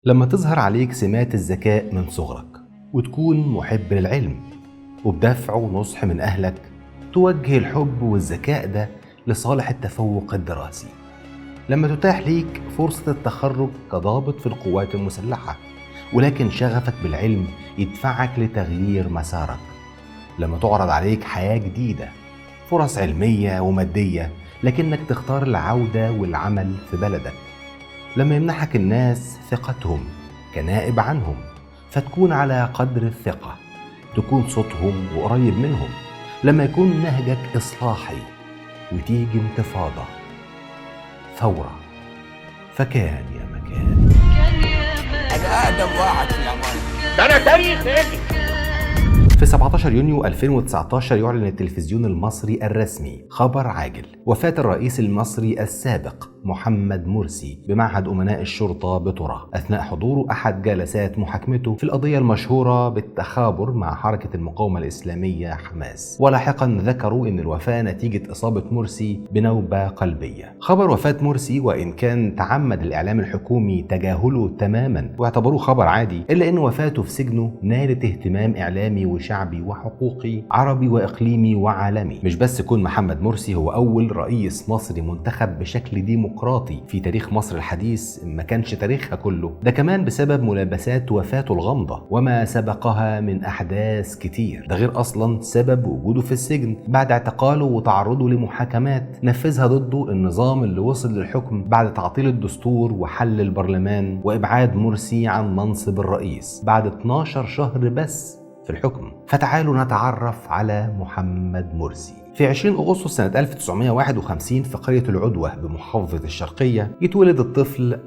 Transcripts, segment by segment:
لما تظهر عليك سمات الذكاء من صغرك وتكون محب للعلم، وبدفع ونصح من أهلك توجه الحب والذكاء ده لصالح التفوق الدراسي. لما تتاح ليك فرصة التخرج كضابط في القوات المسلحة، ولكن شغفك بالعلم يدفعك لتغيير مسارك. لما تعرض عليك حياة جديدة، فرص علمية ومادية، لكنك تختار العودة والعمل في بلدك. لما يمنحك الناس ثقتهم كنائب عنهم، فتكون على قدر الثقة، تكون صوتهم وقريب منهم. لما يكون نهجك إصلاحي وتيجي انتفاضة، ثورة، فكان يا مكان. انا اقدم واحد في العمارة. ده انا تاريخ يا. في 17 يونيو 2019 يعلن التلفزيون المصري الرسمي خبر عاجل: وفاة الرئيس المصري السابق محمد مرسي بمعهد أمناء الشرطة بطرة أثناء حضوره أحد جلسات محاكمته في القضية المشهورة بالتخابر مع حركة المقاومة الإسلامية حماس. ولاحقا ذكروا أن الوفاة نتيجة إصابة مرسي بنوبة قلبية. خبر وفاة مرسي وإن كان تعمد الإعلام الحكومي تجاهله تماما واعتبروه خبر عادي، إلا أن وفاته في سجنه نالت اهتمام إعلامي وشعبي وحقوقي عربي وإقليمي وعالمي. مش بس كون محمد مرسي هو أول رئيس مصري منتخب بشكل ديمقراطي في تاريخ مصر الحديث، ما كانش تاريخها كله، ده كمان بسبب ملابسات وفاته الغامضة وما سبقها من أحداث كتير، ده غير أصلا سبب وجوده في السجن بعد اعتقاله وتعرضه لمحاكمات نفذها ضده النظام اللي وصل للحكم بعد تعطيل الدستور وحل البرلمان وإبعاد مرسي عن منصب الرئيس بعد 12 شهر بس في الحكم. فتعالوا نتعرف على محمد مرسي. في 20 أغسطس سنة 1951 في قرية العدوة بمحافظة الشرقية يتولد الطفل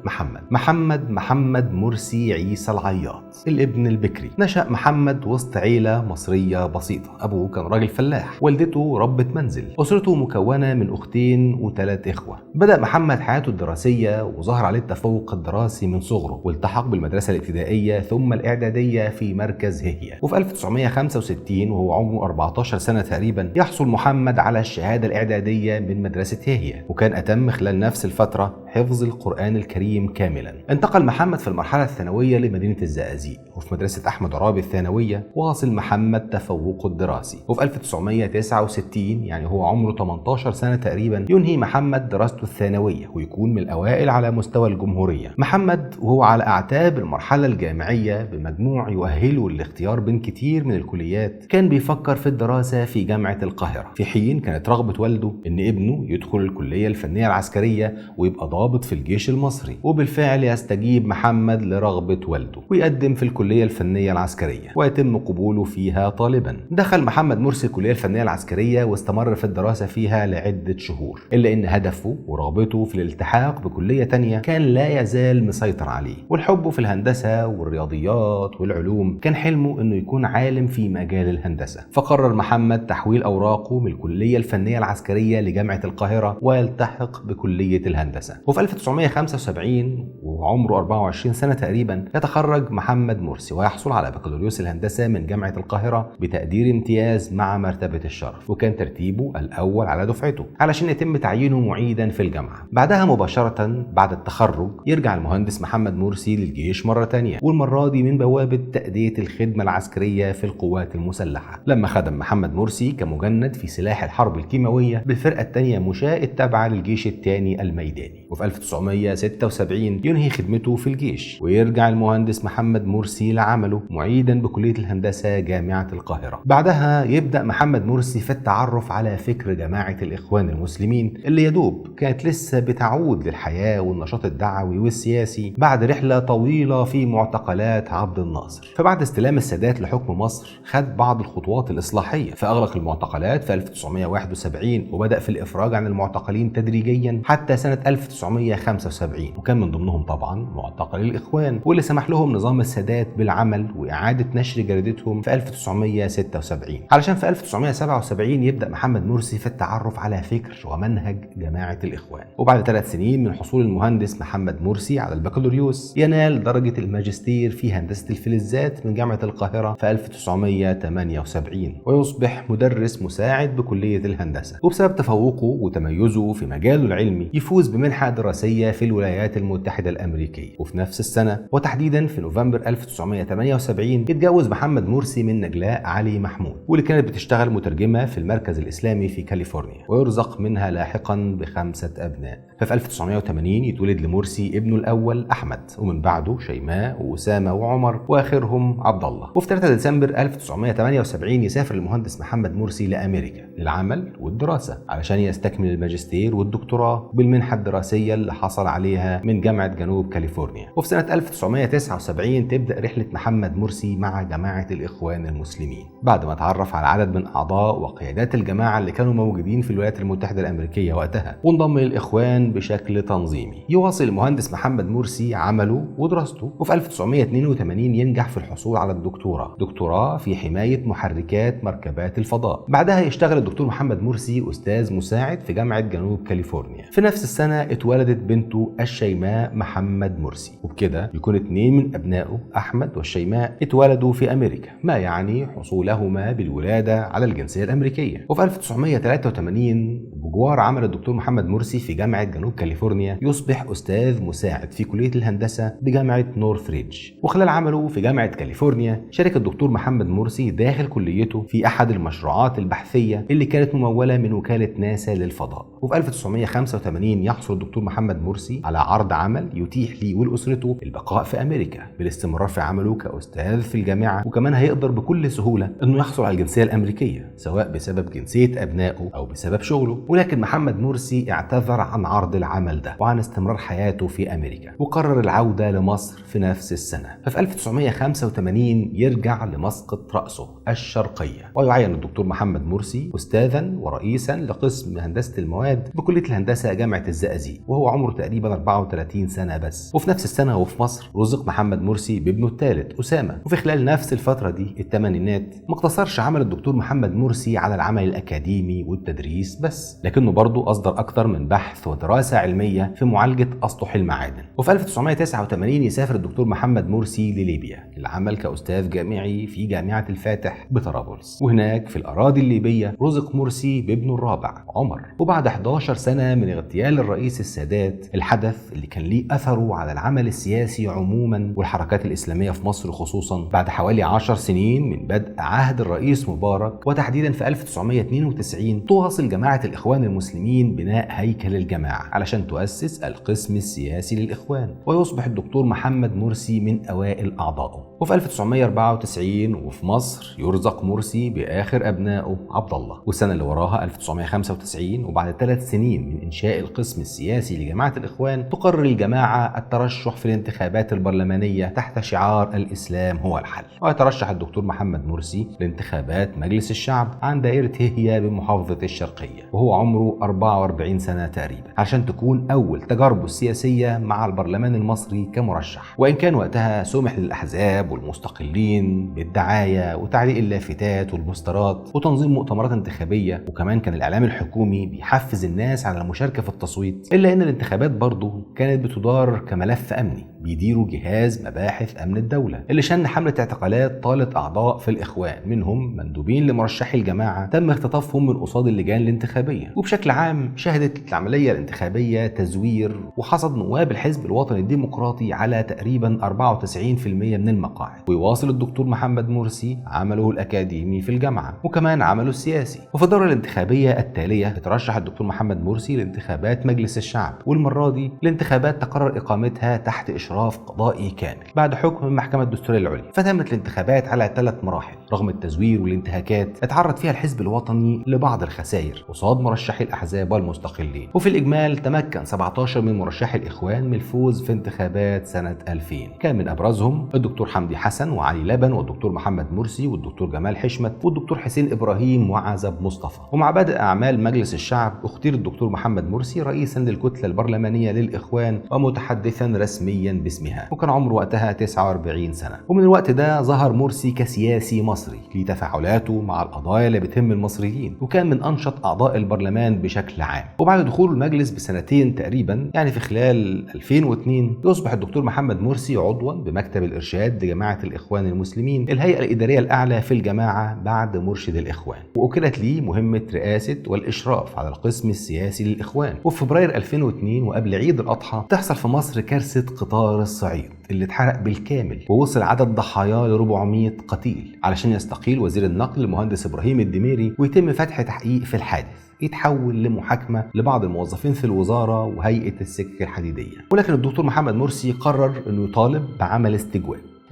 محمد مرسي عيسى العياط، الابن البكري. نشأ محمد وسط عيلة مصرية بسيطة، أبوه كان راجل فلاح، والدته ربة منزل، أسرته مكونة من أختين وثلاث إخوة. بدأ محمد حياته الدراسية وظهر عليه التفوق الدراسي من صغره، والتحق بالمدرسة الابتدائية ثم الإعدادية في مركز هي. وفي 1965 وهو عمره 14 سنة تقريبا يحصل محمد على الشهادة الإعدادية من مدرسة هي، وكان أتم خلال نفس الفترة حفظ القرآن الكريم كاملا. انتقل محمد في المرحلة الثانوية لمدينة الزقازيق، وفي مدرسة أحمد عرابي الثانوية واصل محمد تفوقه الدراسي. وفي 1969 يعني هو عمره 18 سنة تقريبا ينهي محمد دراسته الثانوية ويكون من الأوائل على مستوى الجمهورية. محمد وهو على أعتاب المرحلة الجامعية بمجموع يؤهله للاختيار بين كتير من الكليات، كان بيفكر في الدراسة في جامعة القاهرة، في حين كانت رغبة والده إن ابنه يدخل الكلية الفنية العسكرية ويبقى ضابط في الجيش المصري. وبالفعل يستجيب محمد لرغبة والده ويقدم في الكلية الفنية العسكرية ويتم قبوله فيها طالبا. دخل محمد مرسي الكلية الفنية العسكرية واستمر في الدراسة فيها لعدة شهور، إلا إن هدفه ورغبته في الالتحاق بكلية تانية كان لا يزال مسيطر عليه، والحب في الهندسة والرياضيات والعلوم كان حلمه إنه يكون عالم في مجال الهندسة. فقرر محمد تحويل أوراقه من الكلية الفنية العسكرية لجامعة القاهرة ويلتحق بكلية الهندسة. وفي 1975 وعمره 24 سنة تقريبا يتخرج محمد مرسي ويحصل على بكالوريوس الهندسة من جامعة القاهرة بتقدير امتياز مع مرتبة الشرف، وكان ترتيبه الأول على دفعته علشان يتم تعيينه معيدا في الجامعة. بعدها مباشرة بعد التخرج يرجع المهندس محمد مرسي للجيش مرة تانية، والمرة دي من بوابة تأدية الخدمة العسكرية في القوات المسلحة، لما خدم محمد مرسي كمجند في سلاح الحرب الكيماوية بالفرقة الثانية مشاة التابعة للجيش الثاني الميداني. وفي 1976 ينهي خدمته في الجيش ويرجع المهندس محمد مرسي لعمله معيدا بكلية الهندسة جامعة القاهرة. بعدها يبدأ محمد مرسي في التعرف على فكر جماعة الإخوان المسلمين اللي يدوب كانت لسه بتعود للحياة والنشاط الدعوي والسياسي بعد رحلة طويلة في معتقلات عبد الناصر. فبعد استلام السادات لحكم مصر خد بعض الخطوات الإصلاحية، فأغلق المعتقلات في 1971 وبدأ في الإفراج عن المعتقلين تدريجيا حتى سنة 1975، وكان من ضمنهم طبعا معتقلي الإخوان واللي سمح لهم نظام السادات السادات بالعمل وإعادة نشر جريدتهم في 1976، علشان في 1977 يبدأ محمد مرسي في التعرف على فكر ومنهج جماعة الإخوان. وبعد 3 سنين من حصول المهندس محمد مرسي على البكالوريوس ينال درجة الماجستير في هندسة الفلزات من جامعة القاهرة في 1978، ويصبح مدرس مساعد بكلية الهندسة. وبسبب تفوقه وتميزه في مجاله العلمي يفوز بمنحة دراسية في الولايات المتحدة الأمريكية. وفي نفس السنة وتحديدا في نوفمبر 1978 يتجوز محمد مرسي من نجلاء علي محمود، واللي كانت بتشتغل مترجمة في المركز الإسلامي في كاليفورنيا، ويرزق منها لاحقا ب5 أبناء. ففي 1980 يتولد لمرسي ابنه الأول أحمد، ومن بعده شيماء وأسامة وعمر، وآخرهم عبد الله. وفي 3 ديسمبر 1978 يسافر المهندس محمد مرسي لأمريكا للعمل والدراسة علشان يستكمل الماجستير والدكتوراه بالمنحة الدراسية اللي حصل عليها من جامعة جنوب كاليفورنيا. وفي سنة 1979 تبدأ رحلة محمد مرسي مع جماعة الإخوان المسلمين بعد ما تعرف على عدد من أعضاء وقيادات الجماعة اللي كانوا موجودين في الولايات المتحدة الأمريكية وقتها، وانضم للإخوان بشكل تنظيمي. يواصل المهندس محمد مرسي عمله ودراسته، وفي 1982 ينجح في الحصول على الدكتوراه، دكتوراه في حماية محركات مركبات الفضاء. بعدها يشتغل الدكتور محمد مرسي أستاذ مساعد في جامعة جنوب كاليفورنيا. في نفس السنة اتولدت بنته الشيماء محمد مرسي، وبكده يكون 2 من أبنائه أحمد والشيماء اتولدوا في أمريكا، ما يعني حصولهما بالولادة على الجنسية الأمريكية. وفي 1983 بجوار عمل الدكتور محمد مرسي في جامعة جنوب كاليفورنيا يصبح أستاذ مساعد في كلية الهندسة بجامعة نورثريدج. وخلال عمله في جامعة كاليفورنيا شارك الدكتور محمد مرسي داخل كليته في أحد المشروعات البحثية اللي كانت ممولة من وكالة ناسا للفضاء. وفي 1985 يحصل الدكتور محمد مرسي على عرض عمل يتيح ليه ولأسرته البقاء في أمريكا بالاستمرار في عمله كأستاذ في الجامعة، وكمان هيقدر بكل سهولة إنه يحصل على الجنسية الأمريكية سواء بسبب جنسية أبنائه أو بسبب شغله. ولكن محمد مرسي اعتذر عن عرض العمل ده وعن استمرار حياته في أمريكا، وقرر العودة لمصر في نفس السنة. ففي 1985 يرجع لمسقط رأسه الشرقية، ويعين الدكتور محمد مرسي أستاذا ورئيسا لقسم هندسة المواد بكلية الهندسة جامعة الزقازيق، وهو عمره تقريبا 34 سنة بس. وفي نفس السنة وفي مصر رزق محمد مرسي بابنه الثالث أسامة. وفي خلال نفس الفترة دي الثمانينات ما اقتصرش عمل الدكتور محمد مرسي على العمل الأكاديمي والتدريس بس، لكنه برضه أصدر أكثر من بحث ودراسة علمية في معالجة أسطح المعادن. وفي 1989 يسافر الدكتور محمد مرسي لليبيا للعمل كأستاذ جامعي في جامعة الفاتح بطرابلس، وهناك في الأراضي الليبية رزق مرسي بابنه الرابع عمر. وبعد 11 سنة من اغتيال الرئيس السادات، الحدث اللي كان ليه أثره على العمل السياسي عموما والحركات الإسلامية في مصر خصوصا، بعد حوالي 10 سنين من بدء عهد الرئيس مبارك وتحديدا في 1992 تواصل جماعة الإخوان المسلمين بناء هيكل الجماعة علشان تؤسس القسم السياسي للإخوان، ويصبح الدكتور محمد مرسي من أوائل أعضائه. وفي 1994 وفي مصر يرزق مرسي بآخر أبنائه عبد الله. والسنة اللي وراها 1995 وبعد 3 سنين من إنشاء القسم السياسي لجماعة الإخوان تقرر الجماعة الترشح في الانتخابات البرلمانية تحت شعار الإسلام هو الحل، ويترشح الدكتور محمد مرسي لانتخابات مجلس الشعب عن دائرة هي بمحافظة الشرقية، وهو عمره 44 سنة تقريبا، عشان تكون أول تجاربه السياسية مع البرلمان المصري كمرشح. وإن كان وقتها سمح للأحزاب والمستقلين بالدعاية وتعليق اللافتات والبوسترات وتنظيم مؤتمرات انتخابية، وكمان كان الإعلام الحكومي بيحفز الناس على المشاركة في التصويت، إلا إن الانتخابات برضه كانت بتدار كملف أمني بيديروا جهاز مباحث أمن الدولة اللي شن حملة اعتقالات طالت أعضاء في الإخوان، منهم مندوبين لمرشحي الجماعة تم اختطافهم من قصاد اللجان الانتخابية. وبشكل عام شهدت العملية الانتخابية تزوير، وحصد نواب الحزب الوطني الديمقراطي على تقريبا 94% من المقاعد. ويواصل الدكتور محمد مرسي عمله الأكاديمي في الجامعة وكمان عمله السياسي. وفي الدورة الانتخابية التالية ترشح الدكتور محمد مرسي لانتخابات مجلس الشعب، والمرة دي الانتخابات تقرر إقامتها تحت إشراف قضائي كامل بعد حكم المحكمة الدستورية العليا. فتمت الانتخابات على 3 مراحل: رغم التزوير والانتهاكات اتعرض فيها الحزب الوطني لبعض الخسائر قصاد مرشحي الأحزاب والمستقلين. وفي الإجمال تمكن 17 من مرشحي الإخوان من الفوز في انتخابات سنة 2000، كان من أبرزهم الدكتور حمدي حسن وعلي لبن والدكتور محمد مرسي والدكتور جمال حشمت والدكتور حسين إبراهيم وعزب مصطفى. ومع بدء أعمال مجلس الشعب اختير الدكتور محمد مرسي رئيسا للكتلة البرلمانية للإخوان ومتحدثا رسميا باسمها، وكان عمره وقتها 49 سنة. ومن الوقت ده ظهر مرسي كسياسي مصري لتفاعلاته مع القضايا اللي بتهم المصريين، وكان من أنشط أعضاء البرلمان بشكل عام. وبعد دخوله المجلس بسنتين تقريبا، يعني في خلال 2002، يصبح الدكتور محمد مرسي عضوا بمكتب الإرشاد لجماعة الإخوان المسلمين، الهيئة الإدارية الأعلى في الجماعة بعد مرشد الإخوان، وأكلت ليه مهمة رئاسة والإشراف على القسم السياسي للإخوان. وفي فبراير 2002 وقبل عيد الأضحى تحصل في مصر كارثة قطار الصعيد اللي اتحرق بالكامل ووصل عدد ضحاياه ل 400 قتيل، علشان يستقيل وزير النقل المهندس إبراهيم الدميري ويتم فتح تحقيق في الحادث يتحول لمحاكمة لبعض الموظفين في الوزارة وهيئة السكك الحديدية. ولكن الدكتور محمد مرسي قرر أنه يطالب بعمل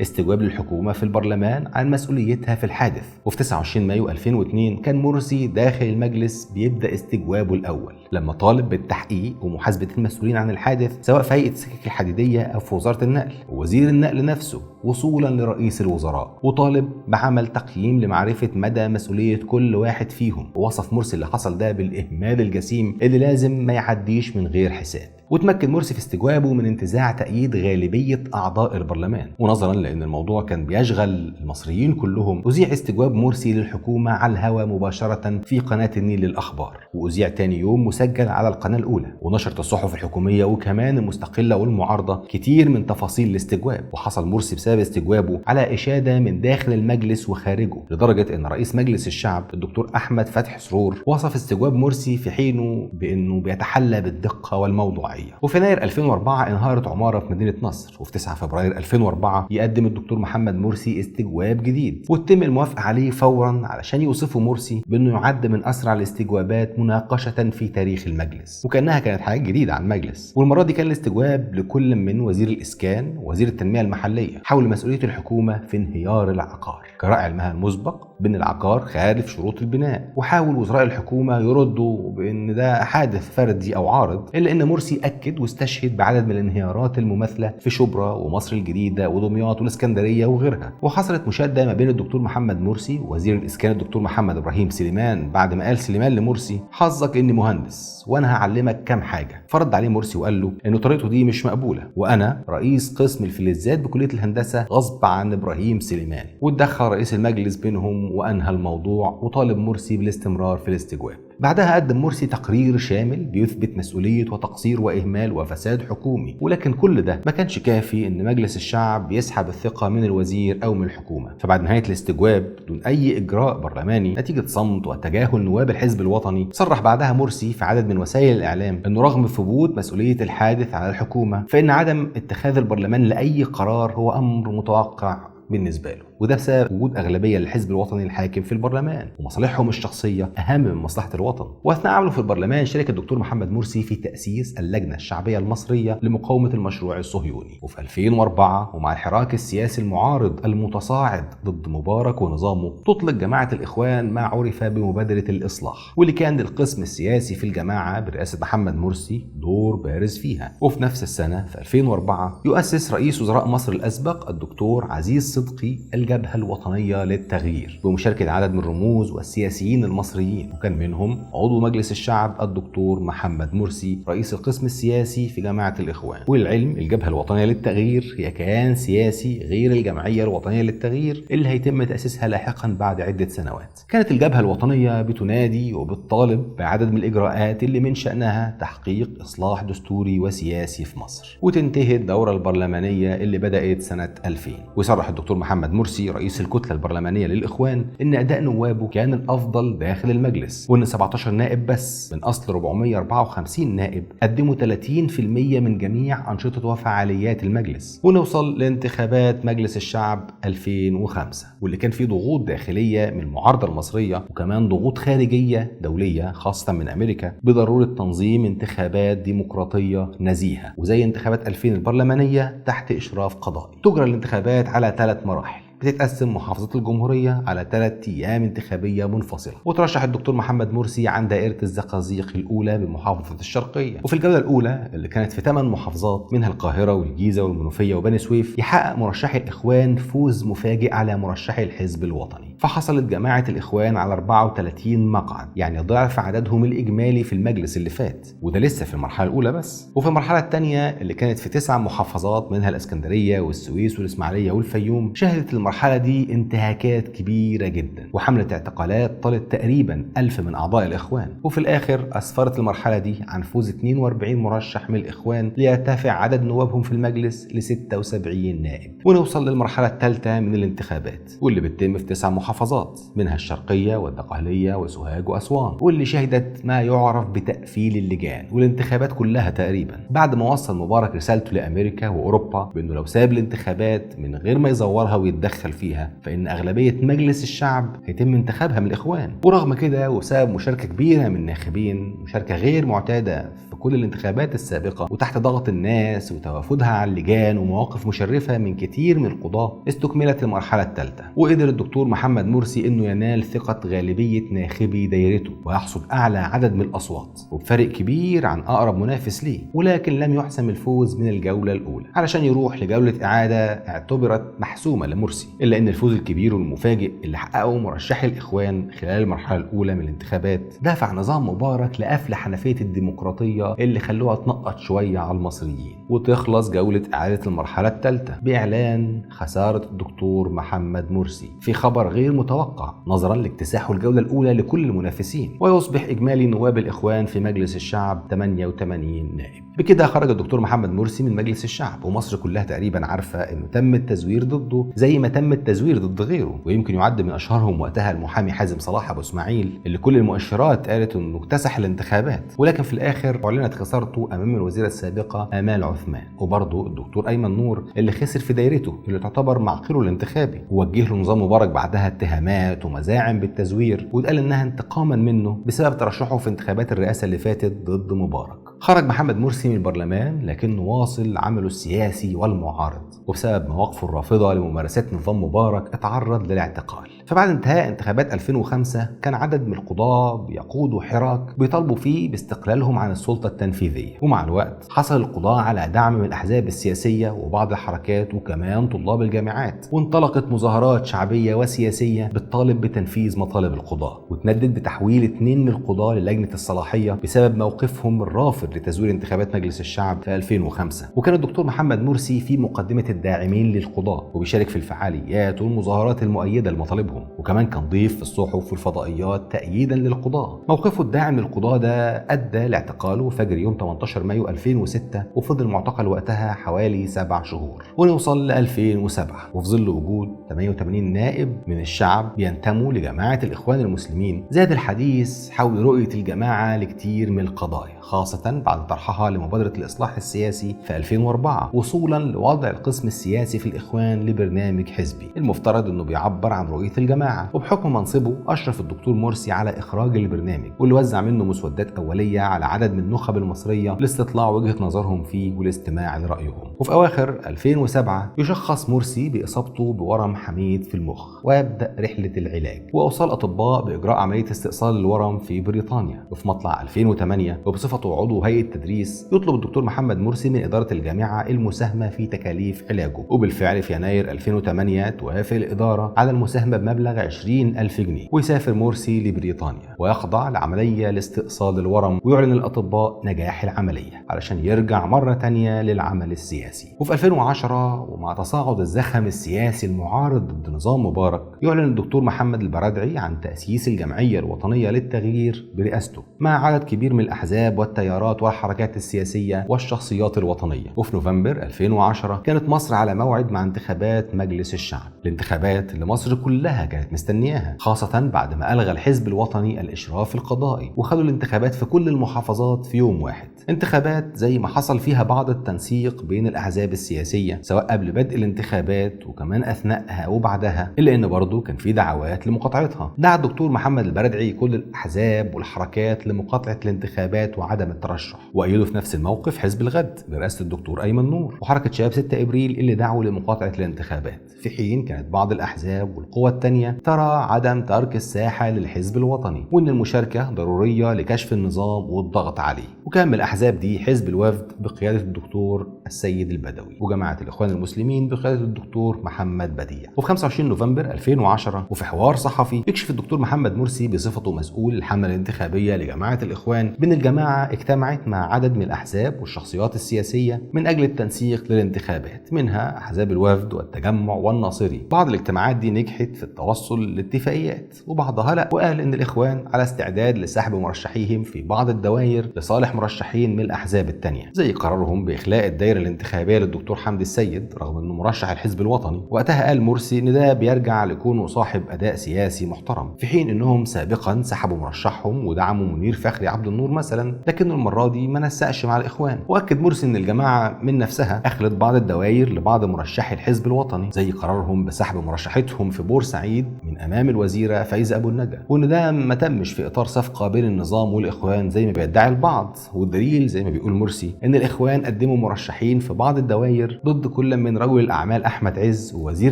استجواب للحكومة في البرلمان عن مسؤوليتها في الحادث. وفي 29 مايو 2002 كان مرسي داخل المجلس بيبدأ استجوابه الأول لما طالب بالتحقيق ومحاسبة المسؤولين عن الحادث سواء في هيئة السكك الحديدية أو في وزارة النقل ووزير النقل نفسه، وصولا لرئيس الوزراء، وطالب بعمل تقييم لمعرفة مدى مسؤولية كل واحد فيهم. ووصف مرسي اللي حصل ده بالإهمال الجسيم اللي لازم ما يعديش من غير حساب. وتمكن مرسي في استجوابه من انتزاع تأييد غالبية أعضاء البرلمان، ونظرا لأن الموضوع كان بيشغل المصريين كلهم أذيع استجواب مرسي للحكومة على الهواء مباشرة في قناة النيل للأخبار، وأذيع تاني يوم مسجل على القناة الأولى. ونشرت الصحف الحكومية وكمان المستقلة والمعارضة كتير من تفاصيل الاستجواب. وحصل مرسي بسبب استجوابه على إشادة من داخل المجلس وخارجه، لدرجة أن رئيس مجلس الشعب الدكتور أحمد فتحي سرور وصف استجواب مرسي في حينه بأنه بيتحلى بالدقة والموضوعية. وفي يناير 2004 انهارت عمارة في مدينة نصر، وفي 9 فبراير 2004 يقدم الدكتور محمد مرسي استجواب جديد وتتم الموافقة عليه فورا علشان يوصفه مرسي بأنه يعد من أسرع الاستجوابات مناقشة في تاريخ المجلس، وكأنها كانت حاجة جديدة عن المجلس. والمرة دي كان الاستجواب لكل من وزير الإسكان ووزير التنمية المحلية حول مسؤولية الحكومة في انهيار العقار كراء علمها المسبق بأن العقار خالف شروط البناء. وحاول وزراء الحكومة يردوا بأن ده حادث فردي أو عارض، إلا أن مرسي أكد واستشهد بعدد من الانهيارات المماثلة في شبرا ومصر الجديدة ودمياط والإسكندرية وغيرها. وحصلت مشادة ما بين الدكتور محمد مرسي ووزير الإسكان الدكتور محمد إبراهيم سليمان بعد ما قال سليمان لمرسي حظك إني مهندس وأنا هعلمك كام حاجة. فرد عليه مرسي وقال له إنه طريقته دي مش مقبولة وأنا رئيس قسم الفلزات بكلية الهندسة غصب عن إبراهيم سليمان. واتدخل رئيس المجلس بينهم وأنهى الموضوع وطالب مرسي بالاستمرار في الاستجواب. بعدها قدم مرسي تقرير شامل بيثبت مسؤولية وتقصير وإهمال وفساد حكومي، ولكن كل ده ما كانش كافي إن مجلس الشعب يسحب الثقة من الوزير أو من الحكومة. فبعد نهاية الاستجواب دون أي إجراء برلماني نتيجة صمت وتجاهل نواب الحزب الوطني، صرح بعدها مرسي في عدد من وسائل الإعلام إنه رغم ثبوت مسؤولية الحادث على الحكومة فإن عدم اتخاذ البرلمان لأي قرار هو أمر متوقع بالنسبة له، وده بسبب وجود أغلبية للحزب الوطني الحاكم في البرلمان ومصالحهم الشخصية أهم من مصلحة الوطن. وأثناء عمله في البرلمان شارك الدكتور محمد مرسي في تأسيس اللجنة الشعبية المصرية لمقاومة المشروع الصهيوني. وفي 2004 ومع الحراك السياسي المعارض المتصاعد ضد مبارك ونظامه تطلق جماعة الإخوان ما عرف بمبادرة الإصلاح، واللي كان للقسم السياسي في الجماعة برئاسة محمد مرسي دور بارز فيها. وفي نفس السنة في 2004 يؤسس رئيس وزراء مصر الأسبق الدكتور عزيز صدقي الجبهة الوطنية للتغيير بمشاركة عدد من الرموز والسياسيين المصريين، وكان منهم عضو مجلس الشعب الدكتور محمد مرسي رئيس القسم السياسي في جماعة الإخوان. وللعلم الجبهة الوطنية للتغيير هي كيان سياسي غير الجمعية الوطنية للتغيير اللي هيتم تأسيسها لاحقا بعد عدة سنوات. كانت الجبهة الوطنية بتنادي وبتطالب بعدد من الإجراءات اللي من شأنها تحقيق إصلاح دستوري وسياسي في مصر، وتنتهي الدورة البرلمانية اللي بدأت سنة 2000. وصرح الدكتور محمد مرسي رئيس الكتلة البرلمانية للإخوان إن أداء نوابه كان الأفضل داخل المجلس، وإن 17 نائب بس من أصل 454 نائب قدموا 30% من جميع أنشطة وفعاليات المجلس. ونوصل لانتخابات مجلس الشعب 2005 واللي كان فيه ضغوط داخلية من المعارضة المصرية وكمان ضغوط خارجية دولية خاصة من أمريكا بضرورة تنظيم انتخابات ديمقراطية نزيهة وزي انتخابات 2000 البرلمانية تحت إشراف قضائي. تجرى الانتخابات على 3 مراحل. بتتقسم محافظة الجمهورية على 3 أيام انتخابية منفصلة. وترشح الدكتور محمد مرسي عن دائرة الزقازيق الأولى بمحافظة الشرقية. وفي الجولة الأولى اللي كانت في 8 محافظات منها القاهرة والجيزة والمنوفية وبني سويف، يحقق مرشحي الإخوان فوز مفاجئ على مرشحي الحزب الوطني. فحصلت جماعة الإخوان على 34 مقعد، يعني ضعف عددهم الإجمالي في المجلس اللي فات، وده لسه في المرحلة الأولى بس. وفي المرحلة الثانية اللي كانت في 9 محافظات منها الإسكندرية والسويس والإسماعيلية والفيوم، شهدت المرحلة دي انتهاكات كبيرة جدا وحملة اعتقالات طالت تقريبا 1000 من أعضاء الإخوان. وفي الآخر أسفرت المرحلة دي عن فوز 42 مرشح من الإخوان ليرتفع عدد نوابهم في المجلس ل 76 نائب. ونوصل للمرحلة الثالثة من الانتخابات، واللي بتتم في 9 محافظات منها الشرقية والدقهلية وسوهاج وأسوان، واللي شهدت ما يعرف بتقفيل اللجان والانتخابات كلها تقريبا، بعد ما وصل مبارك رسالته لأمريكا وأوروبا بأنه لو ساب الانتخابات من غير ما يزورها ويتدخل فيها فإن أغلبية مجلس الشعب هيتم انتخابها من الإخوان. ورغم كده وبسبب مشاركة كبيرة من الناخبين، مشاركة غير معتادة في كل الانتخابات السابقة، وتحت ضغط الناس وتوافدها على اللجان ومواقف مشرفة من كتير من القضاة، استكملت المرحلة الثالثة. وقدر الدكتور محمد مرسي انه ينال ثقة غالبية ناخبي دايرته ويحصد اعلى عدد من الاصوات وبفرق كبير عن اقرب منافس ليه، ولكن لم يحسم الفوز من الجولة الاولى علشان يروح لجولة اعادة اعتبرت محسومة لمرسي. الا ان الفوز الكبير والمفاجئ اللي حققه مرشحي الاخوان خلال المرحلة الاولى من الانتخابات دفع نظام مبارك لقفل حنفية الديمقراطية اللي خلوها تنقط شوية على المصريين، وتخلص جولة اعادة المرحلة الثالثة باعلان خسارة الدكتور محمد مرسي في خبر غير متوقع نظرا لاكتساحه الجولة الأولى لكل المنافسين، ويصبح إجمالي نواب الإخوان في مجلس الشعب 88 نائب. بكده خرج الدكتور محمد مرسي من مجلس الشعب، ومصر كلها تقريبا عارفة إنه تم التزوير ضده زي ما تم التزوير ضد غيره، ويمكن يعد من أشهرهم وقتها المحامي حازم صلاح أبو إسماعيل اللي كل المؤشرات قالت إنه اكتسح الانتخابات، ولكن في الآخر أعلنت خسارته أمام الوزيرة السابقة آمال عثمان، وبرضه الدكتور أيمن نور اللي خسر في دايرته اللي تعتبر معقله الانتخابي، ووجه له نظام مبارك بعدها اتهامات ومزاعم بالتزوير، واتقال انها انتقاما منه بسبب ترشحه في انتخابات الرئاسة اللي فاتت ضد مبارك. خرج محمد مرسي من البرلمان لكنه واصل عمله السياسي والمعارض، وبسبب مواقفه الرافضة لممارسات نظام مبارك اتعرض للاعتقال. فبعد انتهاء انتخابات 2005 كان عدد من القضاة بيقودوا حراك بيطالبوا فيه باستقلالهم عن السلطة التنفيذية، ومع الوقت حصل القضاة على دعم من الأحزاب السياسية وبعض الحركات وكمان طلاب الجامعات، وانطلقت مظاهرات شعبية وسياسية بتطالب بتنفيذ مطالب القضاة، وتندد بتحويل 2 من القضاة للجنة الصلاحية بسبب موقفهم الرافض لتزوير انتخابات مجلس الشعب في 2005. وكان الدكتور محمد مرسي في مقدمة الداعمين للقضاة وبيشارك في الفعاليات والمظاهرات المؤيدة لمطالبهم، وكمان كان ضيف في الصحف والفضائيات تأييدا للقضاة. موقفه الداعم للقضاة ده أدى لاعتقاله فجر يوم 18 مايو 2006، وفضل معتقل وقتها حوالي 7 شهور. ونوصل ل 2007 وفي ظل وجود 88 نائب من الشعب بينتموا لجماعة الإخوان المسلمين، زاد الحديث حول رؤية الجماعة لكتير من القضايا، خاصة بعد طرحها لمبادرة الإصلاح السياسي في 2004، وصولا لوضع القسم السياسي في الإخوان لبرنامج حزبي المفترض أنه بيعبر عن رؤية الجماعة. وبحكم منصبه أشرف الدكتور مرسي على إخراج البرنامج، واللي وزع منه مسودات أولية على عدد من النخب المصرية لاستطلاع وجهة نظرهم فيه والاستماع لرأيهم. وفي أواخر 2007 يشخص مرسي بإصابته بورم حميد في المخ ويبدأ رحلة العلاج، وأوصى الأطباء بإجراء عملية استئصال الورم في بريطانيا. وفي مطلع 2008 وبصفته عضو هيئة تدريس يطلب الدكتور محمد مرسي من إدارة الجامعة المساهمة في تكاليف علاجه، وبالفعل في يناير 2008 توافق الإدارة على المساهمة بمبلغ 20,000 جنيه، ويسافر مرسي لبريطانيا ويخضع لعملية لاستئصال الورم، ويعلن الأطباء نجاح العملية علشان يرجع مرة تانية للعمل السياسي. وفي 2010 ومع تصاعد الزخم السياسي المعارض ضد نظام مبارك، يعلن الدكتور محمد البرادعي عن تأسيس الجمعية الوطنية للتغيير برئاسته مع عدد كبير من الأحزاب والتيارات والحركات السياسية والشخصيات الوطنية. وفي نوفمبر 2010 كانت مصر على موعد مع انتخابات مجلس الشعب، الانتخابات اللي مصر كلها كلها كانت مستنياها، خاصة بعد ما ألغى الحزب الوطني الإشراف القضائي وخدوا الانتخابات في كل المحافظات في يوم واحد. انتخابات زي ما حصل فيها بعض التنسيق بين الأحزاب السياسية سواء قبل بدء الانتخابات وكمان أثناءها وبعدها، إلا إن برضه كان في دعوات لمقاطعتها. دعا الدكتور محمد البردعي كل الأحزاب والحركات لمقاطعة الانتخابات وعدم الترشح، وأيدوا في نفس الموقف حزب الغد برئاسة الدكتور أيمن نور وحركة شباب 6 إبريل اللي دعوا لمقاطعة الانتخابات، في حين كانت بعض الأحزاب والقوى التانية ترى عدم ترك الساحة للحزب الوطني وإن المشاركة ضرورية لكشف النظام والضغط عليه. وكان من الأحزاب دي حزب الوفد بقيادة الدكتور السيد البدوي وجماعة الإخوان المسلمين بقيادة الدكتور محمد بديع. وفي 25 نوفمبر 2010 وفي حوار صحفي يكشف الدكتور محمد مرسي بصفته مسؤول الحملة الانتخابية لجماعة الإخوان بأن الجماعة اجتمعت مع عدد من الأحزاب والشخصيات السياسية من أجل التنسيق للانتخابات، منها أحزاب الوفد والتجمع والناصري. بعض الاجتماعات دي نجحت في التوصل لاتفاقيات وبعضها لا، وقال إن الإخوان على استعداد لسحب مرشحيهم في بعض الدوائر لصالح مرشحين من الأحزاب التانية، زي قرارهم بإخلاء الدائرة الانتخابية للدكتور حمدي السيد رغم إنه مرشح الحزب الوطني. وقتها قال مرسي إن ده بيرجع لكونه صاحب أداء سياسي محترم، في حين إنهم سابقا سحبوا مرشحهم ودعموا منير فخري عبد النور مثلا، لكنه المرة دي ما نسقش مع الإخوان. وأكد مرسي إن الجماعة من نفسها أخلت بعض الدوائر لبعض مرشحي الحزب الوطني، زي قرارهم بسحب مرشحتهم في بورسعيد من أمام الوزيرة فايزة أبو النجا، وإن ده ما تمش في إطار صفقة بين النظام والإخوان زي ما بيدعي البعض. والدليل زي ما بيقول مرسي إن الإخوان قدموا مرشحين في بعض الدوائر ضد كل من رجل الأعمال أحمد عز ووزير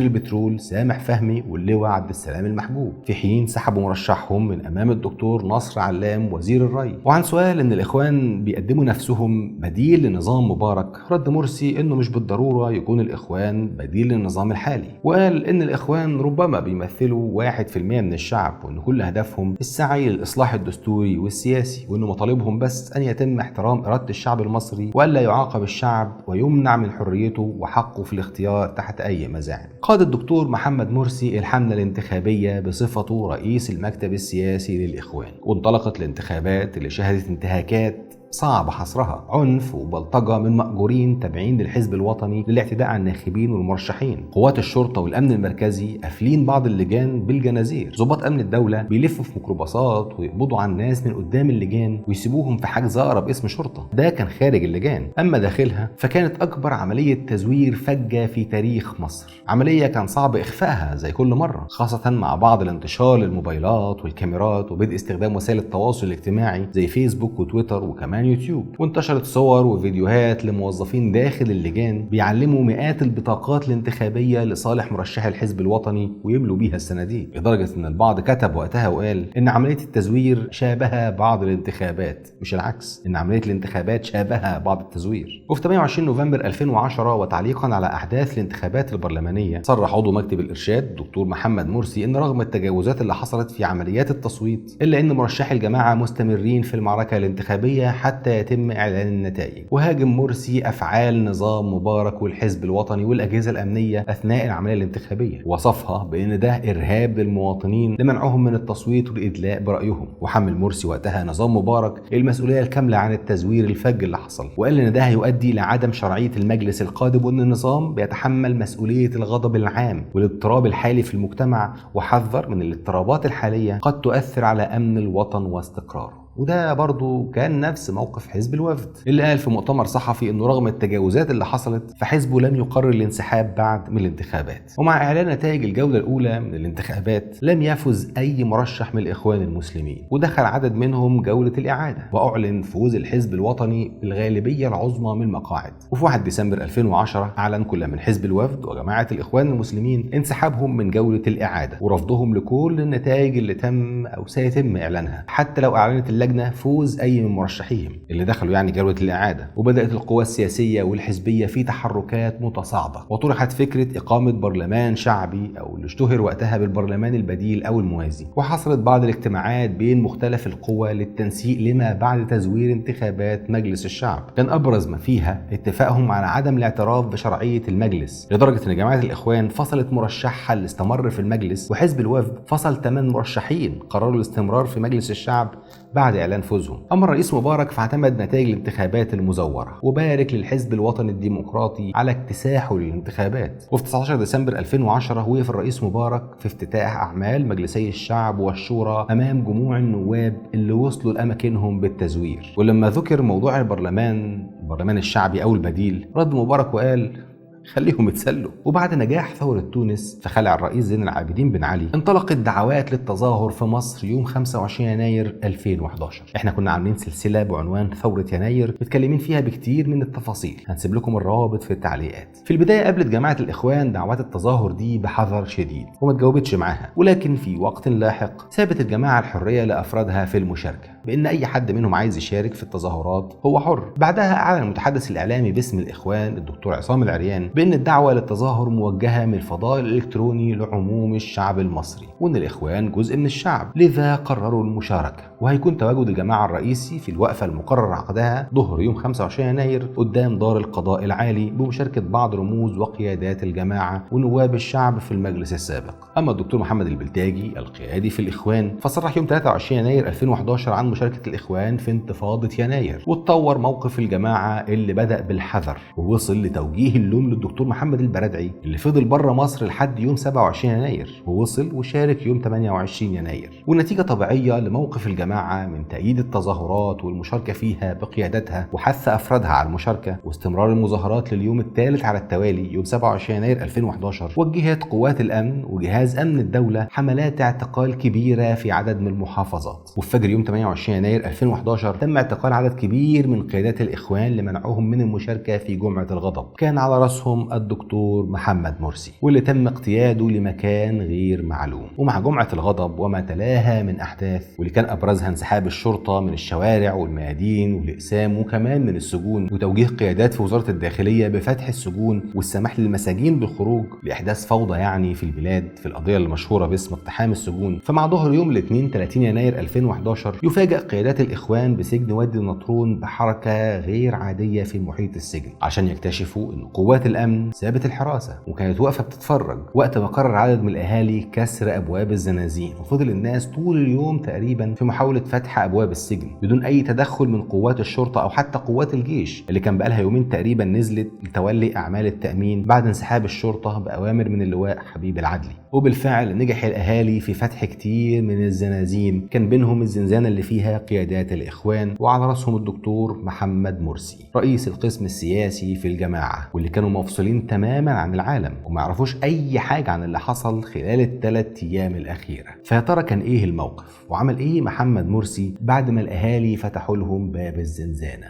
البترول سامح فهمي واللواء عبد السلام المحجوب، في حين سحبوا مرشحهم من أمام الدكتور نصر علام وزير الري. وعن سؤال إن الإخوان بيقدموا نفسهم بديل لنظام مبارك، رد مرسي إنه مش بالضرورة يكون الإخوان بديل للنظام الحالي، وقال إن الإخوان ربما بيمثلوا 1% من الشعب، وإن كل هدفهم السعي للإصلاح الدستوري والسياسي، وإن مطالبهم بس أن يتم احترام إرادة الشعب المصري وألا يعاقب الشعب ويمنع من حريته وحقه في الاختيار تحت أي مزاعم. قاد الدكتور محمد مرسي الحملة الانتخابية بصفته رئيس المكتب السياسي للإخوان، وانطلقت الانتخابات اللي شهدت انتهاكات صعب حصرها، عنف وبلطجة من مأجورين تابعين للحزب الوطني للاعتداء على الناخبين والمرشحين، قوات الشرطة والأمن المركزي قافلين بعض اللجان بالجنازير، ضباط أمن الدولة بيلفوا في ميكروباصات ويقبضوا على الناس من قدام اللجان ويسيبوهم في حجز أقرب اسم شرطة. ده كان خارج اللجان، أما داخلها فكانت أكبر عملية تزوير فجة في تاريخ مصر، عملية كان صعب إخفائها زي كل مرة، خاصة مع بعض الانتشار للموبايلات والكاميرات وبدء استخدام وسائل التواصل الاجتماعي زي فيسبوك وتويتر وكمان يوتيوب. وانتشرت صور وفيديوهات لموظفين داخل اللجان بيعلموا مئات البطاقات الانتخابية لصالح مرشحي الحزب الوطني ويملوا بيها الصناديق، لدرجة ان البعض كتب وقتها وقال ان عملية التزوير شابهة بعض الانتخابات، مش العكس، ان عملية الانتخابات شابهة بعض التزوير. وفي 28 نوفمبر 2010 وتعليقا على احداث الانتخابات البرلمانية، صرح عضو مكتب الارشاد دكتور محمد مرسي ان رغم التجاوزات اللي حصلت في عمليات التصويت الا ان مرشحي الجماعة مستمرين في المعركة الانتخابية حتى يتم إعلان النتائج. وهاجم مرسي أفعال نظام مبارك والحزب الوطني والأجهزة الأمنية أثناء العملية الانتخابية، وصفها بأن ده إرهاب للمواطنين لمنعهم من التصويت والإدلاء برأيهم. وحمل مرسي وقتها نظام مبارك المسؤولية الكاملة عن التزوير الفج اللي حصل، وقال إن ده هيؤدي لعدم شرعية المجلس القادم، وإن النظام بيتحمل مسؤولية الغضب العام والاضطراب الحالي في المجتمع، وحذر من الاضطرابات الحالية قد تؤثر على أمن الوطن واستقراره. وده برضو كان نفس موقف حزب الوفد اللي قال في مؤتمر صحفي انه رغم التجاوزات اللي حصلت فحزبه لم يقرر الانسحاب بعد من الانتخابات. ومع اعلان نتائج الجولة الاولى من الانتخابات لم يفز اي مرشح من الاخوان المسلمين، ودخل عدد منهم جولة الاعادة، واعلن فوز الحزب الوطني بالغالبية العظمى من المقاعد. وفي 1 ديسمبر 2010 اعلن كل من حزب الوفد وجماعة الاخوان المسلمين انسحابهم من جولة الاعادة ورفضهم لكل النتائج اللي تم او سيتم اعلانها، حتى لو اعلنت اللجنة فوز أي من مرشحيهم اللي دخلوا يعني جولة الإعادة. وبدأت القوى السياسية والحزبية في تحركات متصاعدة، وطرحت فكرة إقامة برلمان شعبي أو اللي اشتهر وقتها بالبرلمان البديل أو الموازي، وحصلت بعض الاجتماعات بين مختلف القوى للتنسيق لما بعد تزوير انتخابات مجلس الشعب. كان أبرز ما فيها اتفاقهم على عدم الاعتراف بشرعية المجلس، لدرجة أن جماعة الإخوان فصلت مرشحها اللي استمر في المجلس، وحزب الوفد فصل 8 مرشحين قرروا الاستمرار في مجلس الشعب بعد بعد إعلان فوزهم. أما الرئيس مبارك فاعتمد نتائج الانتخابات المزورة وبارك للحزب الوطني الديمقراطي على اكتساحه للانتخابات. وفي 19 ديسمبر 2010 وقف الرئيس مبارك في افتتاح أعمال مجلسي الشعب والشورى أمام جموع النواب اللي وصلوا لأماكنهم بالتزوير. ولما ذكر موضوع البرلمان الشعبي أو البديل، رد مبارك وقال خليهم يتسلوا. وبعد نجاح ثورة تونس فخلع الرئيس زين العابدين بن علي، انطلقت دعوات للتظاهر في مصر يوم 25 يناير 2011. احنا كنا عاملين سلسلة بعنوان ثورة يناير متكلمين فيها بكتير من التفاصيل، هنسيب لكم الروابط في التعليقات. في البداية قابلت جماعة الإخوان دعوات التظاهر دي بحذر شديد وما تجاوبتش معاها، ولكن في وقت لاحق سابت الجماعة الحرية لأفرادها في المشاركة، بأن أي حد منهم عايز يشارك في التظاهرات هو حر. بعدها أعلن المتحدث الإعلامي باسم الإخوان الدكتور عصام العريان بأن الدعوة للتظاهر موجهة من الفضاء الإلكتروني لعموم الشعب المصري، وأن الإخوان جزء من الشعب، لذا قرروا المشاركة. وهيكون تواجد الجماعة الرئيسي في الوقفة المقرر عقدها ظهر يوم 25 يناير قدام دار القضاء العالي بمشاركة بعض رموز وقيادات الجماعة ونواب الشعب في المجلس السابق. أما الدكتور محمد البلتاجي القيادي في الإخوان فصرح يوم 23 يناير 2011 عن مشاركة الإخوان في انتفاضة يناير، واتطور موقف الجماعة اللي بدأ بالحذر ووصل لتوجيه اللوم للدكتور محمد البرادعي اللي فضل بره مصر لحد يوم 27 يناير ووصل وشارك يوم 28 يناير. والنتيجة طبيعية لموقف الجماعة من تأييد التظاهرات والمشاركة فيها بقيادتها وحث أفرادها على المشاركة واستمرار المظاهرات لليوم الثالث على التوالي يوم 27 يناير 2011، وجهت قوات الأمن وجهاز أمن الدولة حملات اعتقال كبيرة في عدد من المحافظات. وفي فجر يوم 28 يناير 2011 تم اعتقال عدد كبير من قيادات الإخوان لمنعهم من المشاركة في جمعة الغضب، كان على رأسهم الدكتور محمد مرسي واللي تم اقتياده لمكان غير معلوم. ومع جمعة الغضب وما تلاها من أحداث واللي كان أبرزها انسحاب الشرطة من الشوارع والميادين والإقسام وكمان من السجون، وتوجيه قيادات في وزارة الداخلية بفتح السجون والسماح للمساجين بالخروج لإحداث فوضى يعني في البلاد في القضية المشهورة باسم اقتحام السجون. فمع ظهر يوم الاثنين 30 يناير 2011 يفاجأ قيادات الإخوان بسجن وادي النطرون بحركة غير عادية في محيط السجن عشان يكتشفوا أن قوات الأمن سابت الحراسة وكانت واقفة بتتفرج وقت ما قرر عدد من الأهالي كسر أبواب الزنازين، وفضل الناس طول اليوم تقريبا في محاولة فتح أبواب السجن بدون أي تدخل من قوات الشرطة أو حتى قوات الجيش اللي كان بقالها يومين تقريبا نزلت لتولي أعمال التأمين بعد انسحاب الشرطة بأوامر من اللواء حبيب العدلي. وبالفعل نجح الأهالي في فتح كتير من الزنازين، كان بينهم الزنزانة اللي فيها قيادات الإخوان وعلى رأسهم الدكتور محمد مرسي رئيس القسم السياسي في الجماعة، واللي كانوا مفصولين تماما عن العالم وما يعرفوش أي حاجة عن اللي حصل خلال ال3 أيام الأخيرة. فيا ترى كان إيه الموقف وعمل إيه محمد مرسي بعد ما الأهالي فتحوا لهم باب الزنزانة؟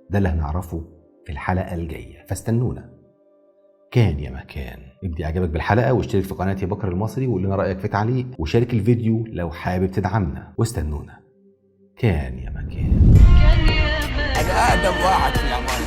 ده اللي هنعرفه في الحلقة الجاية، فاستنونا. كان يا مكان. ابدي اعجابك بالحلقة واشترك في قناتي بكر المصري وقول لنا رأيك في تعليق، وشارك الفيديو لو حابب تدعمنا، واستنونا. كان يا مكان. أنا أقدم واحد في العمارة.